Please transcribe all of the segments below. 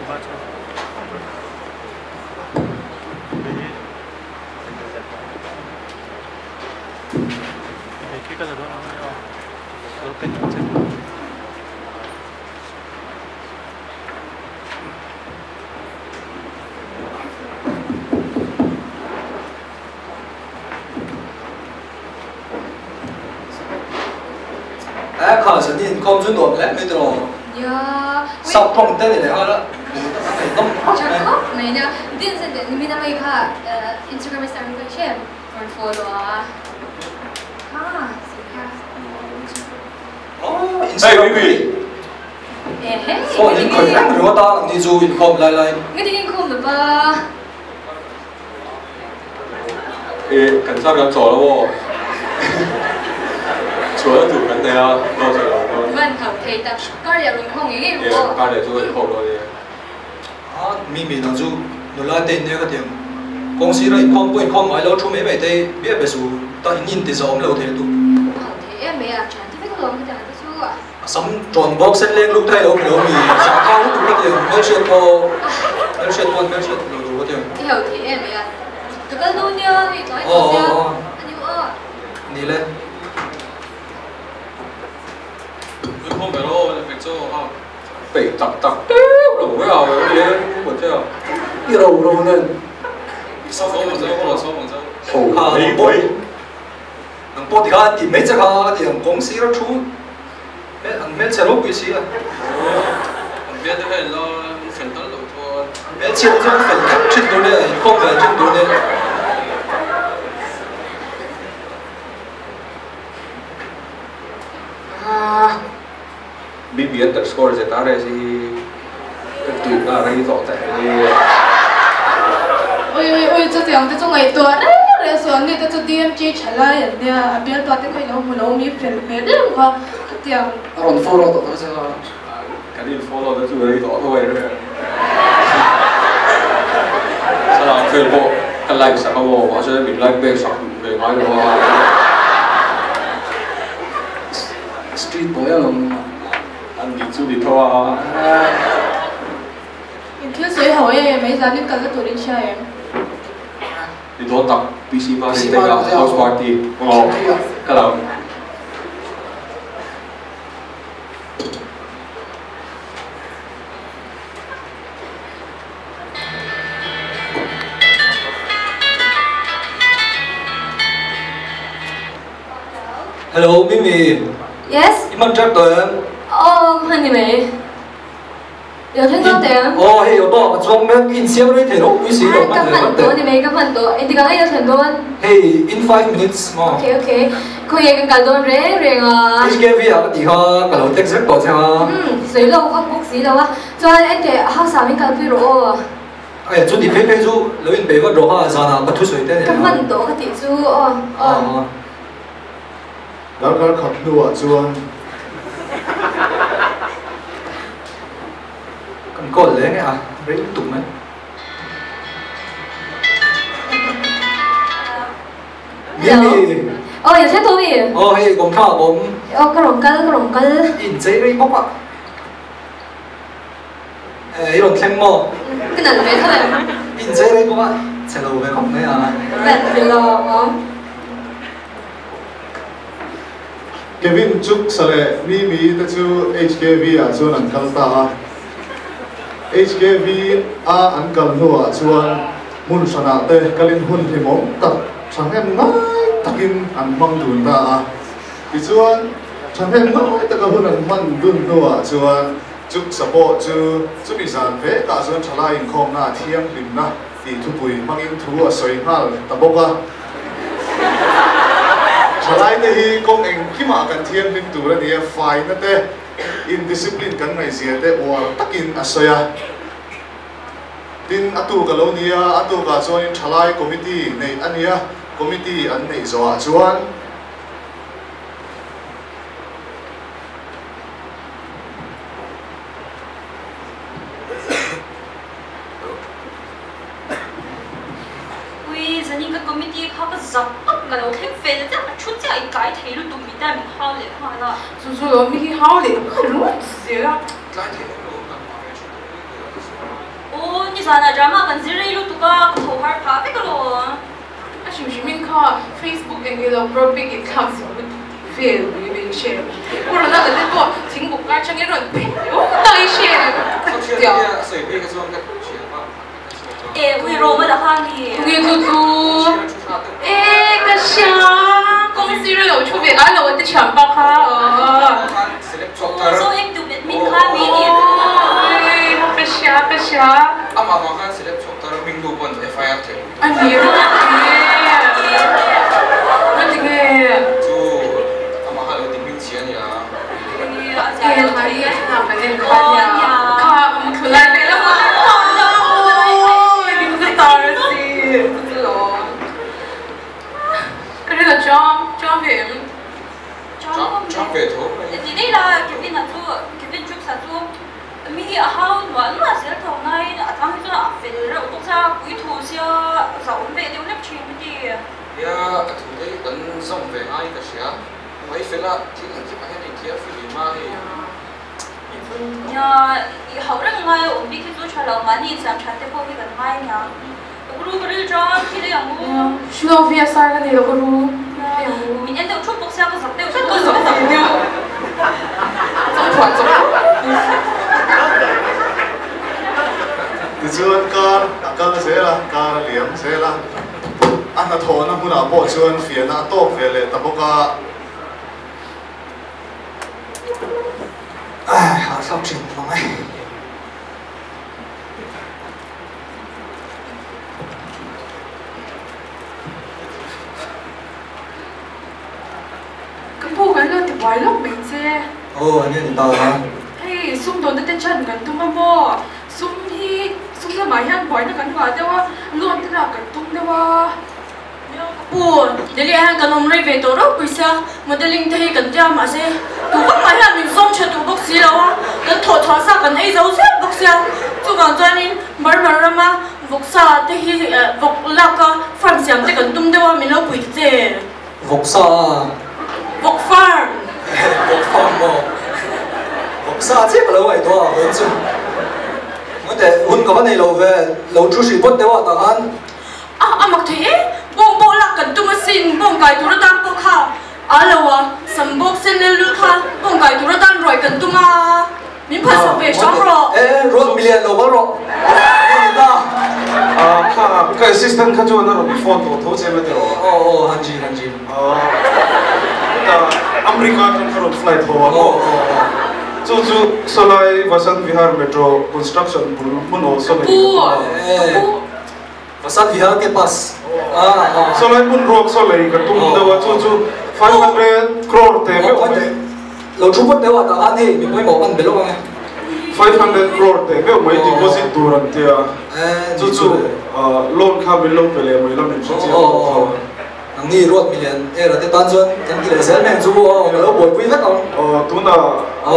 Ê khả sẽ nhìn con chú nuột lẽ mới rồi. Sao không tên này ha đó. Chắc khóc này nha. Din sẽ để mình làm cái Instagram story của em or follow à. Ha, Oh, Instagram. Hey, Phone in khởi răng rồi ta làm đi du in khom lại lại. Cái đi in khom được ba. Ê, cảnh sát gặp trò đó. 除了赌人的啊，多少多。问头其特，加入轮空已经。加入做好多啲。啊，咪咪当初，你拉电呢个点？公司咧控不控买攞出咩咪啲，别别数，但因啲就我们老睇到。好睇啊，未啊，长啲个龙佢就係得數啊。 สำจอนบอกเส้นเล็กลูกไทยเราเรามีสาขาลูกก็เดียวไม่เชื่อพอไม่เชื่อพอไม่เชื่อเราดูก็เดียว 好睇啊，未啊，这个路呢，你讲一下。啊，你哦。你咧？佢咪咯，你肥咗啊，肥特特啲，路啊，嗰啲嘢，或者啊，一路路呢？收房门走，我收房走。好，你鬼。能波啲下点咩啫下？啲公司都出，咩咩车都几时啊？边都系咯，肥得路多。咩车都肥得出到呢，方便出到呢。啊！BB underscore ZR 是对啊，你做仔。喂喂喂，这样这种爱多嘞，来说你这做 DMG 出来人家，别多的可以老母老米粉粉的话，这样。啊，我 follow 到这个。肯定 follow 得住你做都系咧。真系 Facebook 个 like 实啊喎，或者面 like 咩实未买到啊。 Street boy 啊，你做你拖啊！你听谁好耶？没啥，你跟着多点钱耶。你多搭 BC 嘛？你定啊 house party 哦，得啦。 Hello, Mimi. Yes. 你们这对？哦，看你没？有听到点？哦，嘿，有多，装咩？in 小你提到几时？咁很多，你没咁很多，你讲有很多。 Hey, in 5 minutes 嘛。 OK OK，佢嘢咁多人人啊。 HKV 啊，地方个楼顶识多啫嘛。嗯，水路个公司度啊，再一啲黑上面个比如哦。哎呀，做啲飞飞猪，老人俾个落下山啊，个土水得。咁很多个地主哦哦。 Darkar khat hnuah chuan kan call leh nge a rei tuk mai. Mimi. Oh, 有些多米。哦，嘿，讲卡讲。哦，个龙根，个龙根。因这个卜啊。诶，伊拢听无？个能别出来。因这个卜啊，切路别讲咩啊？别咯， Kevin chuk sale Mimi te chu HKV ah chuan an kal ta a. HKV a an kal hnuah chuan hmun hranah te kalin hun hlimawm tak thahnem ngai takin an hmang dun ta a. Tichuan thahnem ngai taka hun an hman dun hnuah chuan chuk sa pawh chu chumi zan ve tah chuan thalai inkhawmna a thiang hlimna tih thupui hmangin thu a sawi nghal ta bawk a. Thalai te hi kawng engkimah kan thiang hlim tur a ni a, faina te indiscipline kan ngaihzia te uar takin a sawi a. Tin a tuk a lo ni a, a tukah chuanin thalai committee neih a ni a, committee an neih zawhah chuan Ui, zanin ka committee kha ka zak tak ka lo thleng fel chiah ka thu chiah i kai thei lutuk mi ta min hau leh nghal a. Chu chu lo mi hi hau leh ka ru zel a. Tlai thei lo kan ma ve thu. Nizanah drama kan zir rei lutuk a, ka tho har phah vek alawm. A hrim hrimin kha Facebook eng ilo propic in thlak zin lutuk tih vel mai mai i hre em? Pu Ronald-a te pawh thingbuk kar changin rawn phei leh ta i hre em? Social media a sawi phei kha chuan ka thiam a, ka hria chuan. E ui Roma la kha ni. Tunge chu chu? E ka hria, kawng sir a lo thu ve a lo a ti thiam pa kha aw. Zo ek dup admin kha mi ni. Aw ka hria ka hria. Amah vang khan celeb chhuak tar Minglu pawn FIR thei lo. A ni rawh ti nge? Rawh ti nge? Chu amah kha lo ti hming chhia nia. E hlai a thla kan en kha nia. Kha a mu thlu lai vel a maw? Awi ni ka tar a si. Chu lo. Ka rin a cham cham ve em? Cham ve tho mai. Ti daih la Kevin-a chu Kevin Jukes-a chu Mi hi a hau nuah nuah zel tho naiin a tang hi chuan a fel reuh bawk sia, pui thu sia zauhawm ve deuh hlek thin ka ti. Nia, a thu te hi kan zawm ve ngai ka hria. Mai fel a, thil an chhipah hian inthiar fihlim a hei. Nia, i hauh reng ngai a awm bik hi chu tha lo, mahni insiam that te pawh hi kan ngai nia. Ka ru ka ril ṭan khi daih ang u. Hrilh lo ve a sar ka nei lo ka ru daih ang u. Min en deuh ṭhup bawk sia ka zak deuh ka zak ve deuh. Chawng chhuah chawp. Tichuan kar a kal zel a, kar a liam zel a, a hnathawhna hmunah pawh chuan fiahna a tawk ve leh ta bawk a. Hahthlak thin mang e. Ka pu kan lo ti buai lawk mai che. Aw an ni ta a. Hei sumdawnna te chan kan tum a maw? Sum hi sum lamah hian buaina kan ngah deuh a, loan te lak kan tum deuh a. Ka pu, Delhi ah hian kan awm rei ve tawh ropui sia, modelling te hi kan tia mahse tu vak mah hian min zawm tha duh bawk si lo a, kan thawh chhuah sa kan ei zo zel bawk sia, chuvang chuanin Burma rama vawksa te hi vawk lak a farm siam te kan tum deuh a, min lo pui ta che. Vawksa a? Vawk farm! Vawk farm maw? Vawksa chiah ka lo ngaihtuah a vawiin chu. Ngawteh, hun ka va nei lo ve, lo thu hrih phawt deuh a tah khan. A a mak thei e, bawng pawh lak kan tum asin, bawng kai tur atan pawh kha a lo a, sam bawk sen lel lul kha bawng kai tur atan ruai kan tum a, min phal sak ve hram rawh. E, ruat milian lo kal rawh, a ni ta. A, kha ka assistant kha chuan a rawn phone tawh tho che ma tiraw? Aw aw, hanji hanji. A, America atang kha rawn flight haw a maw? Aw aw aw. Chu chu sawlai Vasant Vihar Metro construction bul hmun aw sawlai ka tum a. E. Vasant Vihar ke pas a a. Sawlai hmun ruak sawlei ka tum deuh a chu chu 500 crore te meuh mai. Lo thu phawt deuh a tah khan hei mi pawimawh kan be lawk ang e. 500 crore te meuh mai deposit tur an tia chu chu loan kha min lo pe leh mai la min hre chiang tawh tho. Nangni ruat milian era te tan chuan kan ti leh zel mai ang chu aw, ka lo buaipui vek ang. Aw, tunah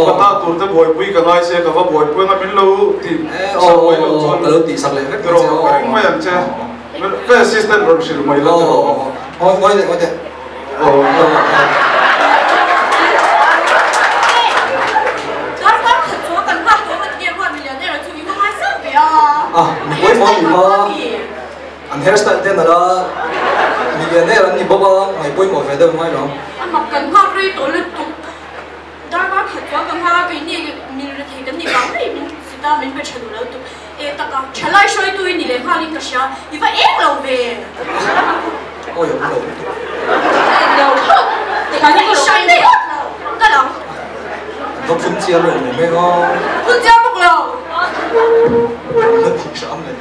ka ta tur te buaipui ka ngai se ka va buaipui anga min lo tih sak mai loh chuan ka lo tih sak leh vek ang che aw. Ka ring mai ang che, ka assistant rawn hrilh mai la tiraw. Aw, ngawi teh, ngawi teh. Aw. Dar kar khat chu kan nghak tawh a tinge ruat milian era chu i va ngai sak ve a. Ah, mipui maw ni kha. An hairstyle te nalh a, millionaire an ni bawk a, ngaih pawimawh ve deuh ngai lo. A mak kan nghak rei tawh lutuk, darkar khat chuan ka nghak a, keini min rethei kan nih vang mai min zit a, min pe tha duh lo lutuk. E taka, thalai hruaitu i ni leh nghalin ka hria, i va eng lo ve. Awi awm lo lutuk. Eng lo khawp, tikhan i hrai daih lo, ka lang. An va phun chiar reuh mai mai aw. Phun chiar bawk lo. An va thih hram le.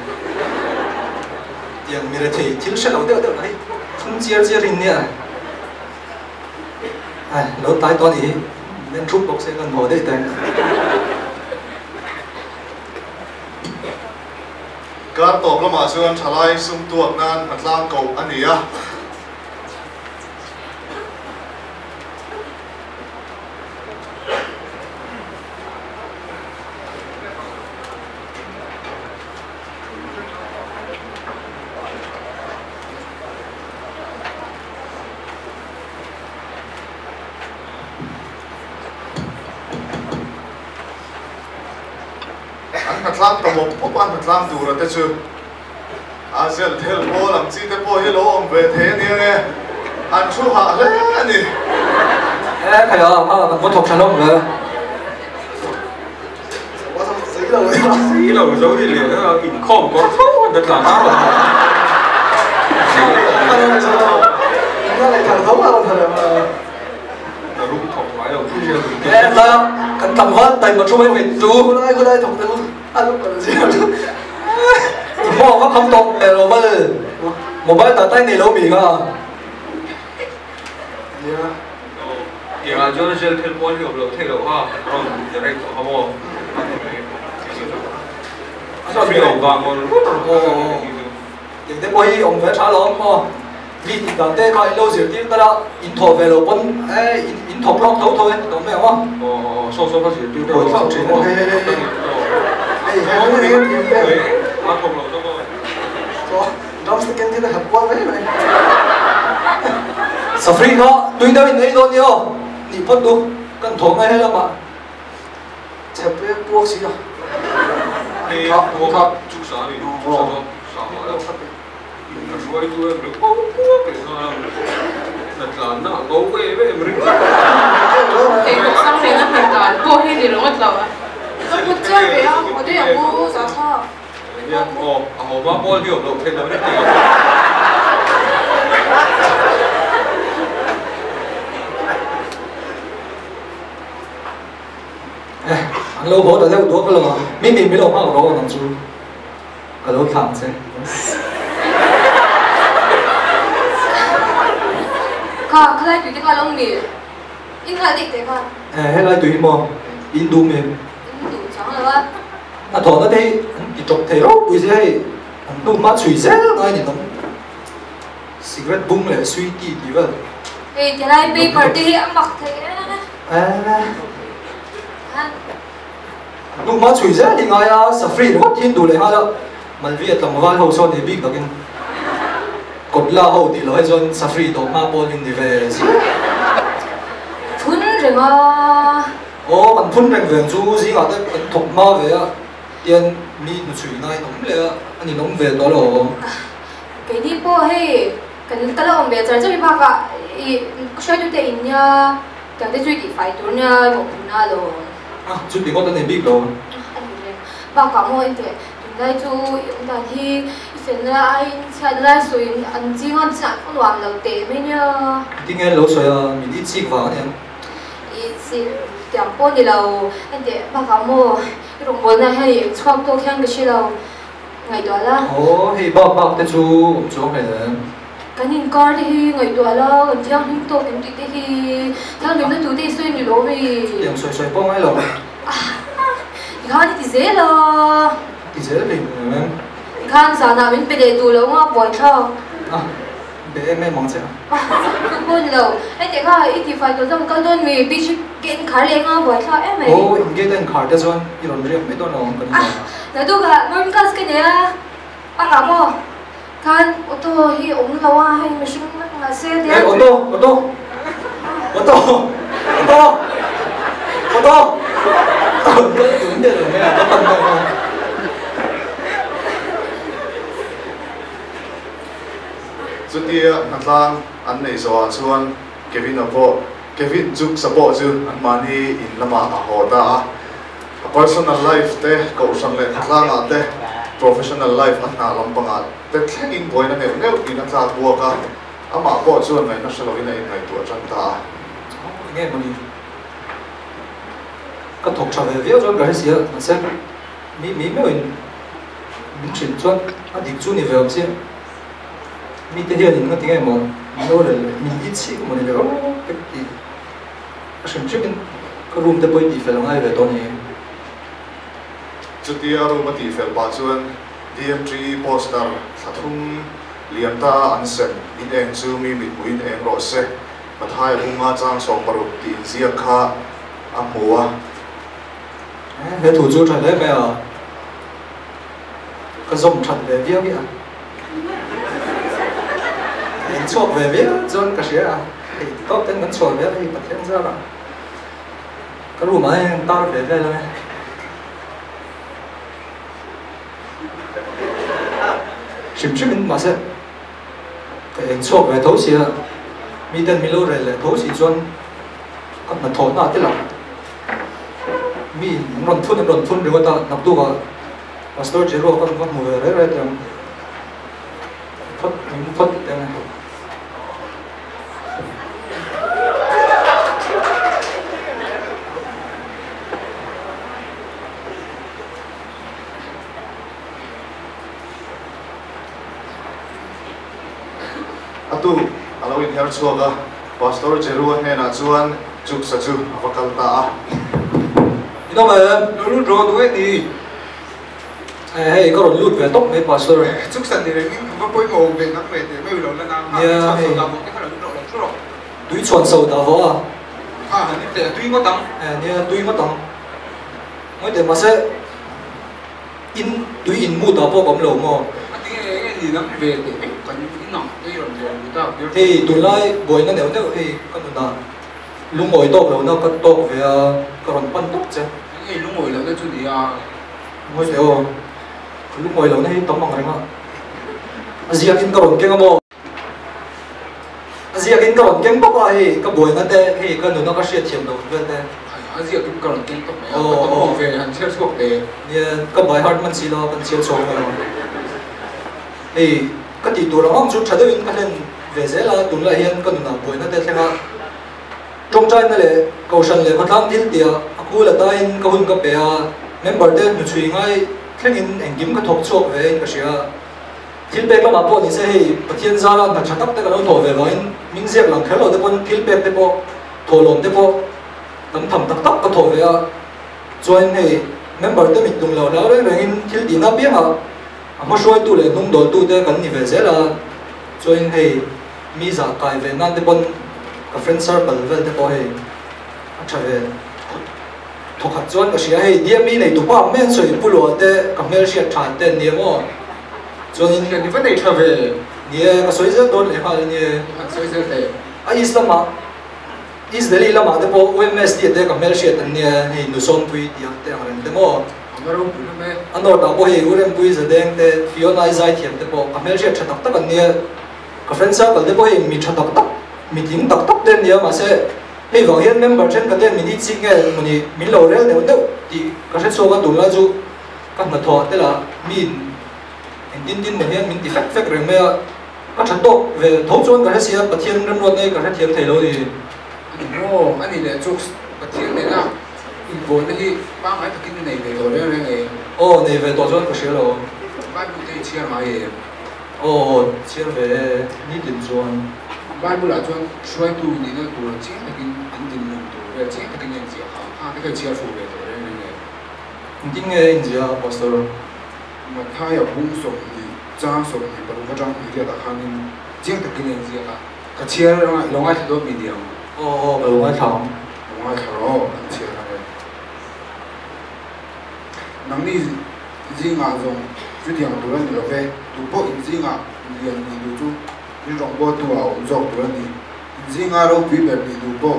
Tiang mi rethei thil hre lo deuh deuh lah hi phun chiar chiar in nia. Ai lo tlai tawh a nih hi, min thup bawk se kan haw daih teng. Kar tawp lamah chuan thalai sum tuak nan hna tlang koh a ni a. An hnatlang ta mawp mawp a, hnatlang tura te chu a zel thel pawl ang chi te pawh hi lo awm ve thei a nia nge, an thu hah hle a ni. E khai a, kha kan va thawk tha hlawm ve. Sei lo zo hi leh inkhawm kawr tho an ta tlan a rawn Na rum thawk ngai lo chu hian Kan tlangval taima thu mai mai chu Maw ka kham tawh ve lo mal mobile tah tai nei lo mi kha. Tiangah chuan zel thil pawn hi awm loh theih loh kha rawn direct tawh kha maw Safri lo vang maw Tiang te pawh hi awm ve tha lo maw mi tih dan te kha in lo zirtir ta la in thawh ve lo pawn e in thawk lawk tho tho e a tawm mai ang aw. Aw saw saw ka zirtir ta lo thin a a thawk lo tawp aw. Drumstick ken thil a khat kual mai mai. Safri kha tui deuh in ei dawn ni aw, nih phawt du, kan thawh ngai helamah. Chep e puak si a. Hei puak chu sa a ni, chu sa chu sa mah lo. Ka hruai tu em ring puak puak leh nghal a, hna tlanna a ko em em ring. Hei bawk sang nena hna tlan pawh hi ni lo ngawt lo a. Ka hmu chiah ve a, haw daih ang u, za thlak. Hian aw a haw hma pawl hi awm loh theih lo ni tih. Eh, an lo haw ta deuh duak lo a, mi mi mi lo nghak rawh nang chu ka lo thlang che. Kha, khalai tui te kha lo mi, in nghal daih teh kha. Eh, helai tui hi maw, in duh mi? In duh chang lo a. A thawhna te hi an ti tawp thei ropui zel hei an hnu hma chhui zel ngai ni nawm cigarette bung leh sweetie tih vel. Hei tilai paper te hi a mak thei e. Eh. An hnu hma chhui zel hi ngai a safri ringawt hi an duh leh nghal a Malvi a tlangval ho sawn ei bik takin kawtla ho tih loh hi chuan safri tawh hma pawl in ni ve ziah. Phun reng a. Aw kan phun reng veng chu zingah te kan thawk hma ve a tian mi hnuchhui na in awm leh a a ninawm ve tawh lo. Keini pawh hei kan kal a awm ve char char hi bakah i hruaitute in nia tiang te chu i tihfai tur nia i mawhphurh na alawm. A chuti ngawt a nei bik lo. A ni reng bakah maw enteh tunlai chu i awm dan hi i felna aiin chhiatna lai sawiin an ching a an nuam lo teh mai nia. Tinge lo sawi a min i chik vang a niang. I chi tiang pawh ni lo enteh bakah maw i rawngbawlna hian i chhuak tawk hian ka hre lo ngaihtuah la. Aw hei bak bak te chu awm chuang hle em. Kan inkar te hi ngaihtuah la kan thianghlim tawk em tih te hi thianghlimna tu te i sawi ni lo mi. Tiang sawi sawi pawh ngai lo. Tikhan i ti zel a. Ti zel ve em. Tikhan zanah min pe leh duh lo nga buaithlak. Be em em ang che a. Ka pawh ni lo. Hei teh kha i tifai tawh zawng kal dawn mi beach ke in khar leh anga buai thlak em mai. Aw in gate a in khar te chuan i rawn riak mai dawn lo ang kan in. Ah Naduka morning class ka nei a a ngah maw khan auto hi awm lo a hei mihring vek mahse tia. Hey auto auto auto auto auto kal tum der lo mai a ka pan dawn a. Chutia hnatlang an neih zawhah chuan Kevin-a pawh, Kevin chu sa pawh chu anmahni in lamah a haw ta a. A personal life te, kohhran leh khawtlangah te, professional life a hna lampangah te thlengin buaina neuh neuh in a tlak buak a, amah pawh chuan ngaihna hre lovin a inngaihtuah tan ta a. Enge mawni ka thawk tha ve viau chuan ka hre sia, mahse mi mi meuhin min hrilh chuan a dik chu ni ve awm sia. Mite hian in ngati nge maw min lo rel leh min it chik maw ni le aw ka ti a hrim hrim in ka room te pawh i tihfel a ngai ve tawh a ni. Chutia room a tihfel pah chuan DMTE poster thla thum liam ta a an sem in eng chu mi mithmuh in eng rawh se Pathai bunga chang 60 tih inziak kha a hmu a. He thu chu tha hle mai a. Ka zawm that ve viau hi a. In chhuak ve viau chuan ka hria a, hei tawp ten kan chhuak ve a, hei Pathian zar a ka room ah hian tar ve vel ang e. Hrim hrim in mahse ka eng chhuak ve tho sia, miten min lo rel leh tho si chuan ka hnathawh na te lah mi in an rawn phun an rawn phun ringawt a, naktuk ah Pastor Jeroa ka va hmu ve rei rei teh ang, phawt min phawt teh ang e. A tu a lo inher chhuak a, Pastor Jerua hnenah chuan Juksa chu a va kal ta a. I dawm em? Lo lut rawh duh e ni. Eh hei ka rawn lut ve tawp mai Pastor. Juksa ni rengin ka va pawimawh ve nang mai teh mai lo la nang. Nia hei. Tui chhuan so dah vawh te kha lo lut rawh lo thu rawh. Tui chhuan so dah vawh a. Kha han in teh a tui ngawt ang. Eh nia tui ngawt ang. Ngawi teh mahse. In tui in mu ta pawh ka awm lo maw? A ti nge nge ni lam ve teh vek kan in ang te i rawn lian lut a. Hei tunlai buaina neuh neuh hei ka nunah lungawi tawk lohna ka tawk ve a, ka rawn pan tawp che. Eng nge lungawi lohna chu ni a? Ngawi teh aw, ka lungawi lohna hi tam ang reng a, a ziakin ka rawn keng a maw? A ziakin ka rawn keng tawp a, hei ka buaina te, hei ka nuna ka hriatthiam loh vel te. A ziakin ka rawn keng tawp mai a, ka tam awm ve han chhiar chhuak teh. Nia, ka by heart hman si lo a, kan chhiar chhuak mai lo. Hei, ka tih tur ang ang chu tha deuhin ka hlen ve zel a, tunlai hian ka nunah buaina te thleng a, tawngtaina leh kohhran leh khawtlang thil tihah a kul a taiin ka hun ka pe a, member te hnuchhui ngai thlengin engkim ka thawk chhuak ve in ka hria. Thil pek lamah pawh nise hei Pathian zara hna tha tak te ka lo thawh ve vangin min ziak lang kher lo te pawn thil pek te pawh thawhlawm te pawh tam tham tak tak ka thawh ve a, chuan hei member te mit tum lo hlau reng rengin thil tihna piangah a hmahruaitu leh hnungdawltu te kan ni ve zel a, chuan hei mi zah kai ve nan te pawn ka friend circle vel te pawh hei a tha ve. Thawkhat chuan ka hria hei DME nei tu pa mai an sawi pu luah te ka hmelhriat than te an ni emaw chuanin Ni va nei tha ve. Ni e ka sawi zel dawn leh nghal a ni e. Han sawi zel teh. A East lamah East Delhi lamah te pawh UMS tih te ka hmelhriat an nia hei Nusawmpui tih ang te ang reng te maw. A va ropui hlawm e. A North ah pawh hei Urempui Zadeng te Fiona i zaithiam te pawh ka hmelhriat tha tak tak an nia. Ka friend circle te pawh hei mi tha tak tak mi tling tak tak te an nia mahse Hei vang hian member thenkhat min itchik nge mawni min lo rel neuh neuh tih ka hre chhuak a, tunlai chu ka hnathawh te lah miin engtin tin maw hian min ti fek fek reng mai a, ka tha tawk ve tho chuan ka hre si a, Pathian remruatna hi ka hrethiam thei lo a ni. A ni maw? A ni leh chu Pathian nena inbuaina hi pangngai takin i nei ve tawh reng reng em? Aw, nei ve tawh chuan ka hria lo. Bible te i chhiar ngai em? Aw, chhiar ve e, nitin chuan. Bible ah chuan hruaitu nihna tur chiang takin an dinhmun tur vel chiang takin a inziah kha, kha te kha i chhiar fuh ve tawh reng reng em? Engtin nge a inziah a Pastor? Mathaia bung 20 chang 26 atang hnih riatah khanin chiang takin a inziak a, ka chhiar anga i lo ngaithla dawn mi niang? Aw aw, ka lo ngaithla ang. Lo ngaithla rawh, kan chhiar ang e. Nangni zingah zawng chutiang tur a ni lo ve, tupawh inzingah lian nih duh chu in rawngbawltu ah a awm zawk tur a ni. Inzinga ropui ber nih duh pawh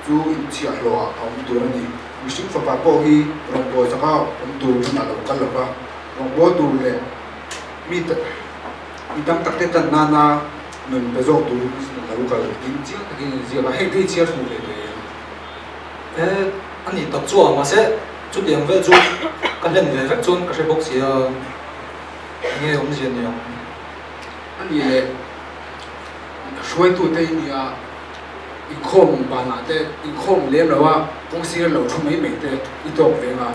chu inchhiah hlawh ah a awm tur a ni. Mihring fapa pawh hi rawngbâwl chaka awm turin a lo kal lo va, rawngbâwl tur leh mi mi tam tak te tan nana nun pe zawk turin a lo kal tiin chiang takin inziak a, heng te hi chhiar hmuh ve teh em? E, a nih tak chu a, mahse chutiang vel chu ka hlen ve vek chuan ka hre bawk si a, enge awmzia ni ang? A nih leh hruaitute hi nia inkhawm banah te inkhawm lem lo a kawng sir lo thu mai mai te i tawk ve nga,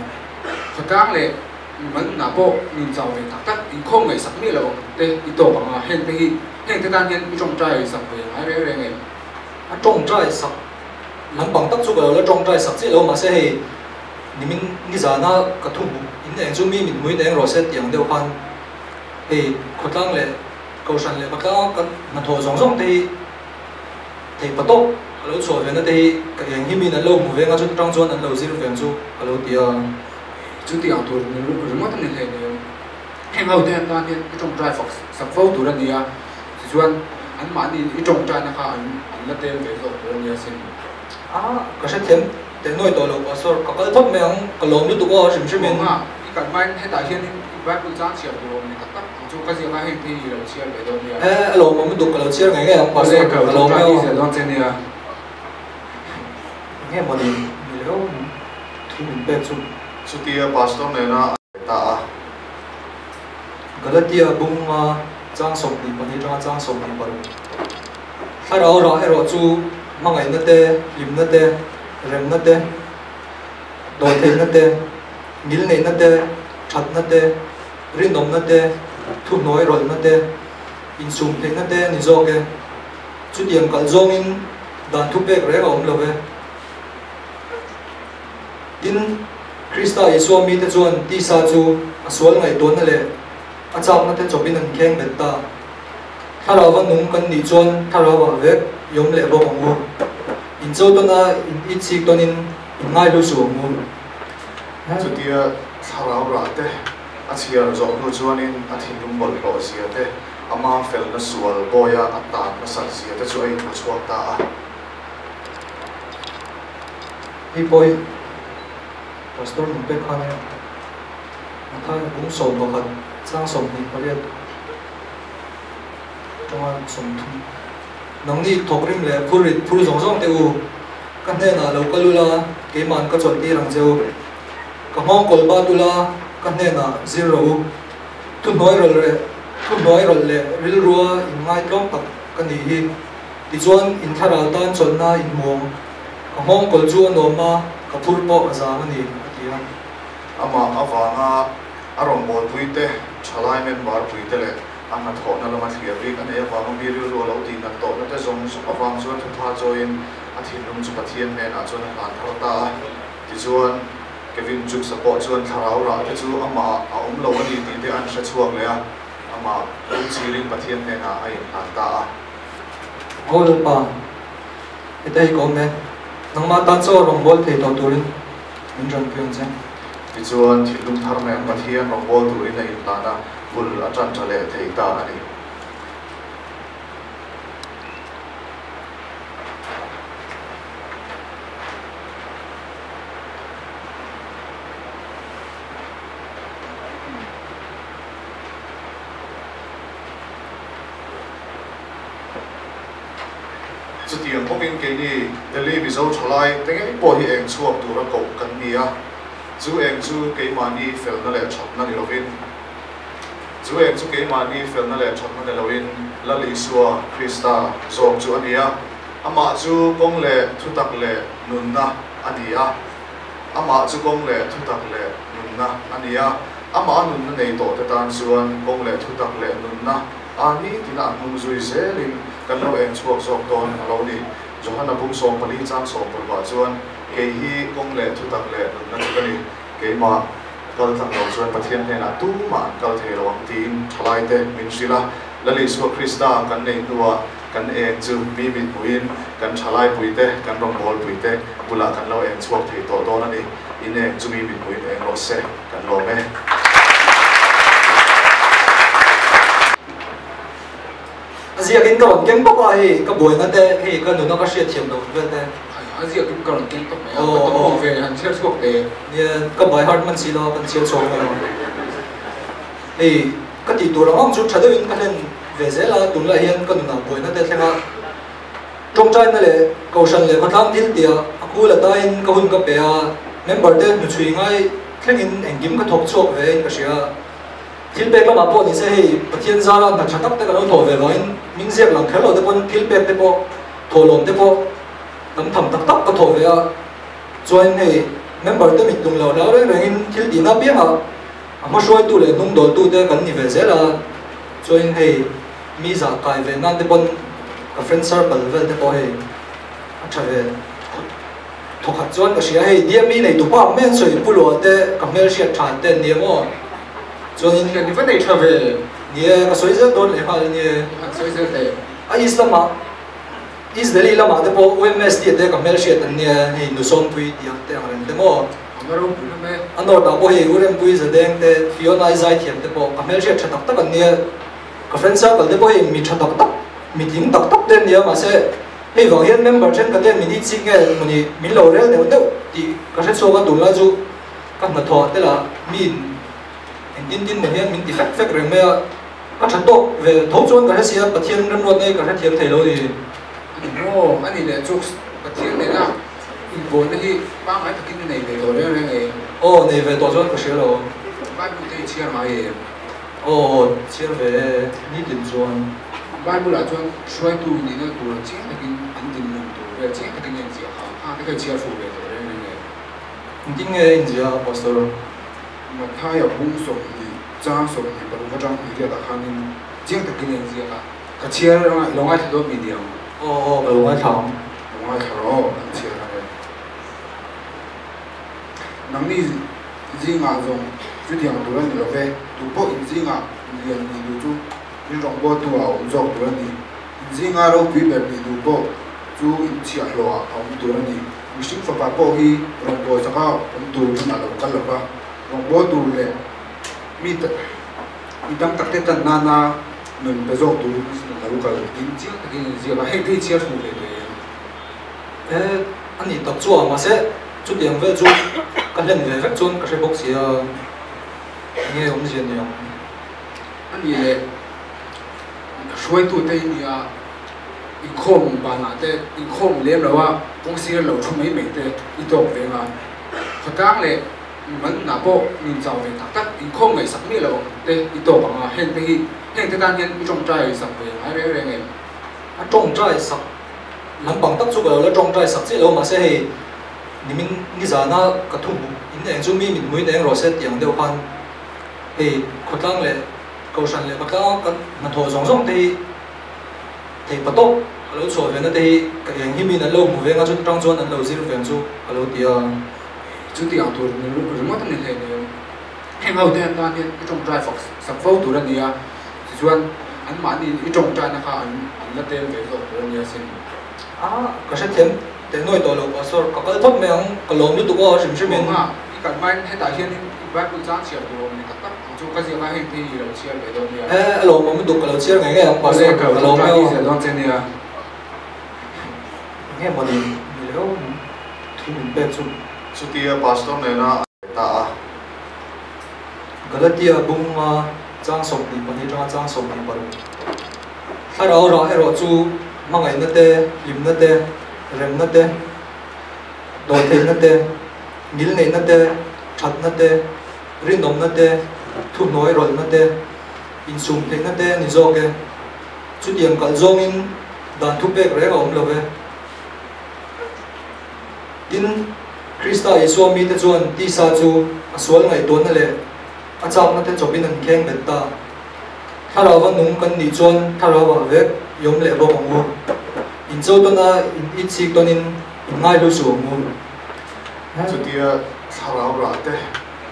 khawtlang leh mimal nunah pawh nun chau ve tak tak inkhawm ngaihsak miah lo ang te i tawk ang a, heng te hi heng te tan hian i tawngtai sak ve ngai reng reng em? A tawngtai sak lampang tak chu ka lo la tawngtai sak chiah lo mahse hei nimin nizana ka thu hmuh in eng chu mi mithmuhin eng rawh se tih ang deuh khan Hei khawtlang leh kohhran leh khawtlanga kan hnathawh zawng zawng te hi thei pa tawp ka lo chhuah ve na te hi ka eng hi miin an lo hmu ve nga chu tang chuan an lo zir ve ang chu ka lo ti a. Chuti ang tur ringawt a ni hle nen heng ho te an tan hian i tawngtai fak sak fo tur a ni a, tichuan anmahni i tawngtaina kha an la tel ve zawk tur a nia sin. A, ka hrethiam teh nuai tawh lo Pastor, ka kal phawt mai ang, ka lawm lutuk aw hrim hrim in. I Kan hmain hetah hianin Bible chang chhiar tur awm ni tak tak ang chu ka ziak a, heng te hi i lo chhiar ve dawn nia. E, a lawmawm lutuk ka lo chhiar ngei ngei ang Pastor, Awle, ka ka lawm lo e aw. zel dawn che nia. Enge maw ni ni leo thu min pek chu. Chutia Pastor nena a leh ta a. Galatia bunga chang 22 atanga chang 26. Thlarau rah erawh chu hmangaihna te, hlimna te, remna te, dawhtheihna te, ngilneihna te, thatna te, rinawmna te, thuhnuai rawlhna te, insumtheihna te a ni zawk e. Chutiang kalh zawngin dan thupek reng a awm lo ve. Tin, Krista Isua mite chuan tisa chu a sual ngaihtuahna leh a chakna te chawpin an kheng bet ta. Thlarauva nung kan nih chuan thlarauah vek i awm leh bawk ang u. Incho tawna in itchik tawnin in ngaihlu suh ang u. Chutia thlarau rah te a chhiar zawh hnu chuanin a thinlung bawlhhlawh zia te, ama felna sual bawia a tan hmasat zia te chu a inhmu chhuak ta a. Hei pawh hi Pastor min pek khan nia Matthai bung 11 chang 28 tanga 30 Nangni thawkrim leh phur rit phur zawng zawng teh u, ka hnenah lo kal ula, keima'n ka chawlh tir ang che u. Ka nghawng kawl bat ula, ka hnenah zir rawh u. Thuhnuai rawlh leh thuhnuai rawlh leh rilrua inngaitlawm tak ka nih hi. Tichuan, in thlarau tan chawlhna in hmu ang. Ka nghawng kawl chu a nuam a, ka phur pawh a zang a ni, a ti a. Amah avanga a rawngbawlpuite, thalai member puite leh a hnathawhna lama thlir bik a neih avanga mi rilru a lo tihnat tawhna te zawng zawng avang chuan thutha chawiin a thinlung chu Pathian hnenah chuan a hlan thar ta a. Tichuan, Kevin Jukes-a pawh chuan thlarau rah te chu amah a awm lo a ni tih te an hre chhuak leh a, amah lungchirin Pathian hnenah a inhlan ta a. Aw Lalpa, heta hi ka awm e, nangmah tan chaw rawngbâwl thei tawh turin min rawn pui ang che. Tichuan, thinlung thar nen Pathian rawngbâwl turin a inhlan a, bul a ṭan ṭha leh thei ta a ni. Chutiang bawkin keini Delhi Mizo thalai te ngei pawh hi eng chhuak tura koh kan ni a, chu eng chu keimahni felna leh thatna ni lovin, chu eng chu keimahni felna leh thatna ni loin Lal Isua Krista zawk chu a ni a, amah chu kawng leh thutak leh nunna a ni a, amah chu kawng leh thutak leh nunna a ni a, amah a nunna nei tawh te tan chuan kawng leh thutak leh nunna A nitin a hnung zui zelin kan lo eng chhuak zawk dawn a lo ni. Johana bung 14 chang 16 chuan, Kei hi kawng leh thutak leh nunna chu ka ni. Keimah kal tlang lo chuan Pathian hnenah tumah an kal thei lo ang tiin thalaite min hrilh a. Lal Isua Krista kan neih hnuah kan eng chu mi mithmuhin kan thalai puite, kan rawngbâwl puite bulah kan lo eng chhuak thei tawh dawn a ni. In eng chu mi mithmuhin eng rawh se. Kan lawm e. A ziakin ka rawn keng tawp a, hei ka buaina te, hei ka nuna ka hriatthiam loh vel te. A ziakin ka rawn keng tawp mai a, ka tawng awm ve han chhiar chhuak teh. Nia, ka by heart hman si lo a, kan chhiar chhuak mai lo. Hei ka tih tur ang ang chu tha deuhin ka hlen ve zel a, tunlai hian ka nunah buaina te thleng a, tawngtaina leh kohhran leh khawtlang thil tihah a kul a taiin ka hun ka pe a, member te hnuchhui ngai thlengin engkim ka thawk chhuak ve in ka hria. Thil pek lamah pawh nise hei Pathian zara hna tha tak te ka lo thawh ve vangin min ziak lang kher lo te pawn thil pek te pawh thawhlawm te pawh tam tham tak tak ka thawh ve a, chuan hei member te mit tum lo hlau reng rengin thil tihna apiangah a hmahruaitu leh hnungdawltu te kan ni ve zel a, chuanin hei mi zah kai ve nan te pawn ka friend circle vel te pawh hei a tha ve thawkhat chuan ka hria hei DME nei tu pa ang mai an sawi Pu Lua te ka hmelhriat tha te an ni em aw chuanin Ni va nei tha ve. Ni e ka sawi zel dawn leh nghal a nia. An sawi zel teh. A East lamah East Delhi lamah te pawh UMST te ka hmelhriat an nia hei Nusawmpui tih ang te ang reng te maw. A North ah pawh hei U Rempuii Zadeng te, Fiona i zaithiam te pawh ka hmelhriat tha tak tak an nia. Ka friend circle te pawh hei mi tha tak tak, mi tling tak tak te an nia mahse hei vang hian member thenkhat hian min itchik nge mawni min lo rel neuh neuh tih ka hre chhuak a tunlai chu ka hnathawh te lah mi in Engtin tin maw hian min ti fek fek reng mai a, ka tha tawk ve tho chuan ka hre sia, Pathian remruatna hi ka hrethiam thei lo a ni. A ni maw? A ni leh chu Pathian nena inbuaina hi pangngai takin i nei ve tawh reng reng em? Aw, nei ve tawh chuan ka hria lo. Bible te i chhiar ngai em? Aw, chhiar ve e, nitin chuan. Bible ah chuan hruaitu nihna tur chiang takin an dinhmun tur vel chiang takin a inziah kha, khang te kha i chhiar fuh ve tawh reng reng em? Engtin nge a inziah a Pastor? Mathaia bung 20 chang 26 atang hnih riatah khanin chiang takin a inziak a, ka chhiar anga i lo ngaithla dawn mi niang? Aw aw ka lo ngaithla ang. Lo ngaithla rawh aw, kan chhiar ang e. Nangni zingah zawng chutiang tur a ni lo ve, tupawh in zingah lian nih duh chu in rawngbawltu ah a awm zawk tur a ni. In zinga ropui ber nih duh pawh chu in chhiahhlawh ah a awm tur a ni. Mihring fapa pawh hi rawngbâwl chaka awm turin a lo kal lo va, rawngbâwl tur leh mi mi tam takte tan nana nun pe zawk turin a lo kal tiin chiang takin a inziak a, hei te hi chhiar hmuh ve teh em? E, a nih tak chu a, mahse chutiang vel chu ka hlen ve vek chuan ka hre bawk si a, enge awmzia ni ang? A nih leh hruaitute hi nia. Inkhawm banah te, inkhawm lem lo a, kawng sir lo thu mai mai te i tawk ve nga. Khawtlang leh mimal nunah pawh nun chau ve tak tak, inkhawm ngaihsak miah lo ang te i tawk ang a, heng te hi, heng te tan hian i tawngtai sak ve ngai reng reng em? A tawngtai sak lampang tak chu ka lo la tawngtai sak chiah lo, mahse hei nimin nizana ka thu hmuh in eng chu mi mithmuhin eng rawh se tih ang deuh khan hei khawtlang leh kohhran leh khawtlanga kan hnathawh zawng zawng te hi Thei pa tawp ka lo chhuah ve na te hi ka eng hi miin an lo hmu ve nga chu tang chuan an lo zir ve ang chu ka lo ti a. Chuti ang tur ni ringawt a ni hle nia. Heng ho te tan hian i tawngtai fak sak fo tur a ni a, tichuan anmahni i tawngtaina kha an an la tel ve zawk tur a nia sin. A, ka hrethiam teh nuai tawh lo Pastor, ka kal phawt mai ang, ka lawm lutuk aw hrim hrim in. Aw nga, i kal hmain hetah hian i Bible chang chhiar tur awm ni tak tak ang chu ka ziak a, heng te hi i lo chhiar ve dawn nia. E, a lawmawm lutuk, ka lo chhiar ngei ngei ang Pastor, ka lawm e aw. Awle, ka lo dawn che nia. Enge mawni ni leh aw thu min pek chu. Chutia Pastor nena a ta a. Galatia bunga chang 22 atanga chang 26. Thlarau rah erawh chu hmangaihna te, hlimna te, remna te, dawhtheihna te, ngilneihna te, thatna te, rinawmna te, thuhnuai rawlhna te, insumtheihna te a ni zawk e. Chutiang kalh zawngin dan thupek reng a awm lo ve. Tin, Krista Isua mite chuan tisa chu a sual ngaihtuahna leh a chakna te chawpin an kheng bet ta. Thlarauva nung kan nih chuan thlarauah vek i awm leh bawk ang u. In cho tawn a, in itchik tawnin in ngaihlu suh ang u. Chutia thlarau rah te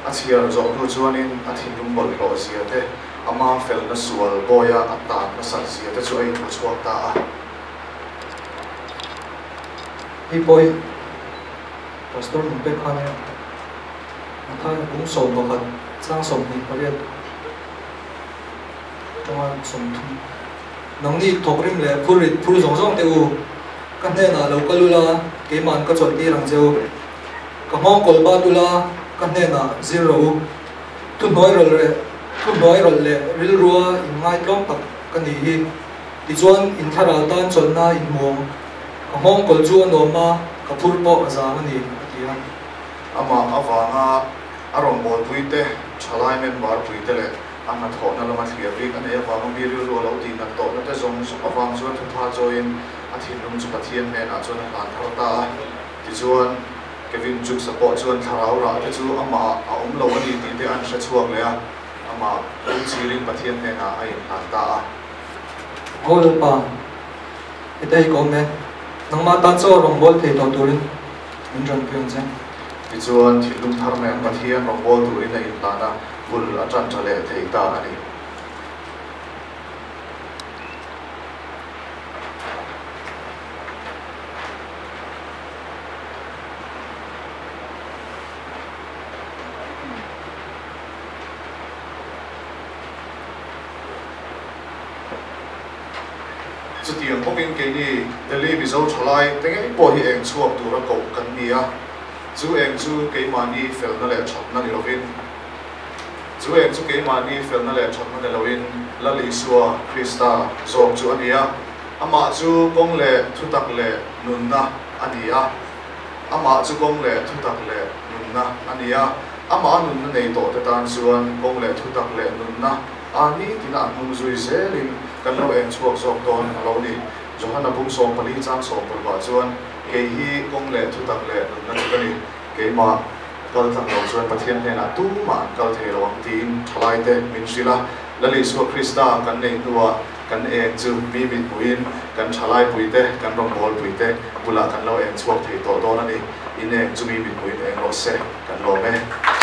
a chhiar zawh hnu chuanin a thinlung bawlhhlawh zia te, ama felna sual bawia a tan nasat zia te chu a inhmu chhuak ta a. Hei pawh hi Pastor min pek khan e Mathaia bung 11 chang 28 tanga 30 Nangni thawkrim leh phur rit phur zawng zawng teh u, ka hnenah lo kal ula, keima'n ka chawlh tir ang che u. Ka nghawng kawl bat ula, ka hnenah zir rawh u. Thuhnuai rawlh leh thuhnuai rawlh leh rilrua inngaitlawm tak ka nih hi. Tichuan, in thlarau tan chawlhna in hmu ang. Ka nghawng kawl chu a nuam a, ka phur pawh a zang a ni, a ti a. Amah avanga a rawngbawlpui te, thalai member pui te leh a hnathawhna lama thlir bik a neih avanga mi rilru a lo tihnat tawhna te zawng zawng avang chuan thutha chawiin a thinlung chu Pathian hnenah chuan a hlan thar ta a. Tichuan, Kevin Jukes-a pawh chuan thlarau rah te chu amah a awm lo a ni tih te an hre chhuak leh a, amah lungchirin Pathian hnenah a inhlan ta a. Aw Lalpa, heta hi ka awm e, nangmah tan chaw rawngbâwl thei tawh turin min rawn pui ang che. Tichuan, thinlung thar nen Pathian rawngbâwl turin a inhlan a, bul a ṭan ṭha leh thei ta a ni. Chutiang bawkin keini Delhi Mizo thalai te ngei pawh hi eng chhuak tura koh kan ni a, chu eng chu keimahni felna leh thatna ni lovin. Chu eng chu keimahni felna leh thatna ni loin Lal Isua Krista zawk chu a ni a. Amah chu kawng leh thutak leh nunna a ni a. Amah chu kawng leh thutak leh nunna a ni a. Amah a nunna nei tawh te tan chuan kawng leh thutak leh nunna a nitina a hnung zui zelin kan lo eng chhuak zawk dawn a lo ni. Johana bung 14 chang 16 ah chuan, Kei hi kawng leh thutak leh nunna chu ka ni. Keimah kal tlang lo chuan Pathian hnenah tumah an kal thei lo ang tiin thalaite min hrilh a. Lal Isua Krista kan neih hnuah kan eng chu mi mithmuhin kan thalai puite, kan rawngbâwl puite bulah kan lo eng chhuak thei tawh dawn a ni. In eng chu mi mithmuhin eng rawh se, kan lawm e.